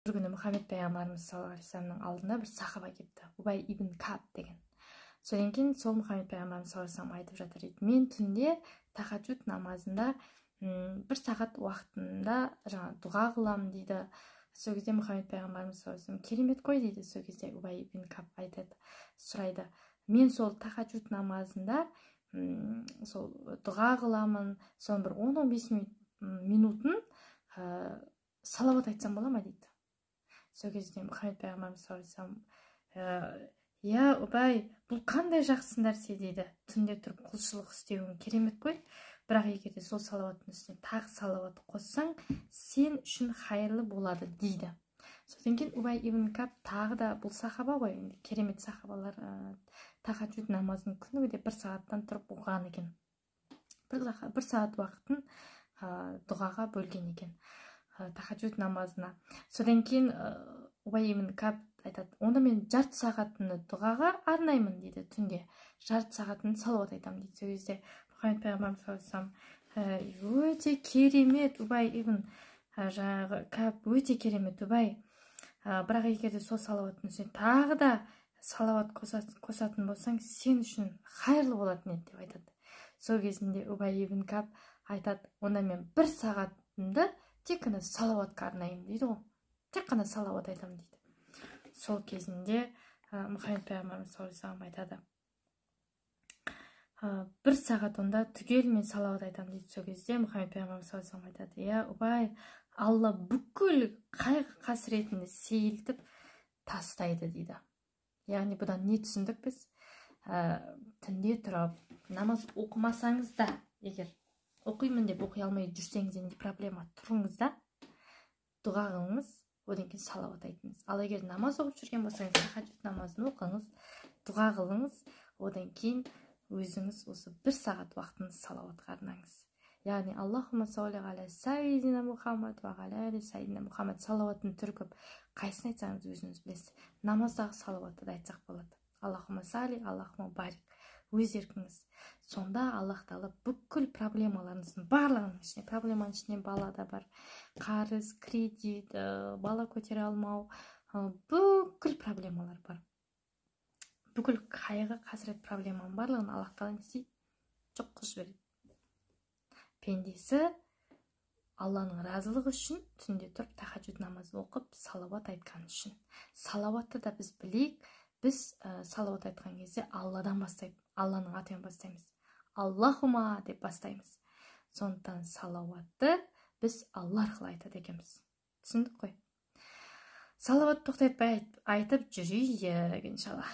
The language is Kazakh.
Бір күні Мұхаммед пайғамбарымыз саллаллаху алейхи вассаламның алдына бір сахаба келіпті, Убай ибн Каб деген. Содан кейін сол Мұхаммед пайғамбарымыз саллаллаху алейхи вассалам айтып жатыр дейді: мен түнде тахаджуд намазында бір сағат уақытында жаңа дұға қыламын дейді. Сол кезде Мұхаммед пайғамбарымыз саллаллаху алейхи вассалам: керемет қой дейді. Сол кезде Убай ибн Каб айтады, сұрайды: мен сол тахаджуд намазында сол дұға қыламын, соның бір 10-15 минутын салауат айтсам бола ма дейді. Сол кезде Мұхаммед пайғамбарымыз саллаллаху алейхи вассалам: иә, Убай, бұл қандай жақсы нәрсе дейді, түнде тұрып құлшылық істеуің керемет қой, бірақ егер де сол салауаттың үстіне тағы салауат қоссаң, сен үшін хайырлы болады дейді. Содан кейін Убай ибн Каб тағы да, бұл сахаба ғой енді, керемет сахабалар, тахаджуд намазын күніге бір сағаттан тұрып оқыған екен, бір сағат уақытын дұғаға бөлген екен, тахаджуд намазына. Содан кейін Убай ибн Каб айтады: онда мен жарты сағатымды дұғаға арнаймын дейді, түнде жарты сағатын салауат айтамын дейді. Сол кезде Мұхаммед пайғамбарымыз саллаллаху алейхи вассалам: өте керемет, Убай ибн жаңағы Каб, өте керемет, Убай, бірақ егер де сол салауаттың үстіне тағы да салауат қосатын болсаң, сен үшін хайырлы болатын еді деп айтады. Сол кезінде Убай ибн Каб айтады: онда мен бір сағатымды тек қана салауатқа арнаймын дейді ғой, тек қана салауат айтамын дейді. Сол кезінде Мұхаммед пайғамбарымыз саллаллаху алейхи айтады: бір сағат онда түгел мен салауат айтамын дейді. Сол кезде Мұхаммед пайғамбарымыз саллаллаху алейхи айтады: иә, Убай, Алла бүкіл қайғы қасіретіңді сейілтіп тастайды дейді. Яғни бұдан не түсіндік біз? Түнде тұрып намаз оқымасаңыз да, егер оқимын деп оқи алмай жүрсеңіз де, не проблема, тұрыңыз да дұға қылыңыз, одан кейін салауат айтыңыз. Ал егер намаз оқып жүрген болсаңыз, тахаджуд намазын оқыңыз, дұға қылыңыз, одан кейін өзіңіз осы бір сағат уақытыңызды салауатқа арнаңыз. Яғни аллахумма салли аля сайидина Мұхаммад уа аля али сайидина Мұхаммад. Салауаттың түрі көп, қайсысын айтсаңыз, өзіңіз білесіз. Намаздағы салауатты да айтсақ болады, аллахумма салли, аллахумма барик, өз еркіңіз. Сонда Аллах тағала бүкіл проблемаларыңыздың барлығының ішіне, проблеманың ішіне бала да бар, қарыз, кредит, бала көтере алмау, бүкіл проблемалар бар, бүкіл қайғы қасірет проблеманың барлығын Аллах тағала не істейді? Жоқ қылып жібереді. Пендесі Алланың разылығы үшін түнде тұрып тахаджуд намазын оқып, салауат айтқан үшін. Салауатты да біз білейік. Біз салауат айтқан кезде Алладан бастайды, Алланың атымен бастаймыз, аллахума деп бастаймыз. Сондықтан салауатты біз Алла арқылы айтады екенбіз. Түсіндік қой? Салауат тоқтатпай айтып жүрейік, иншалла.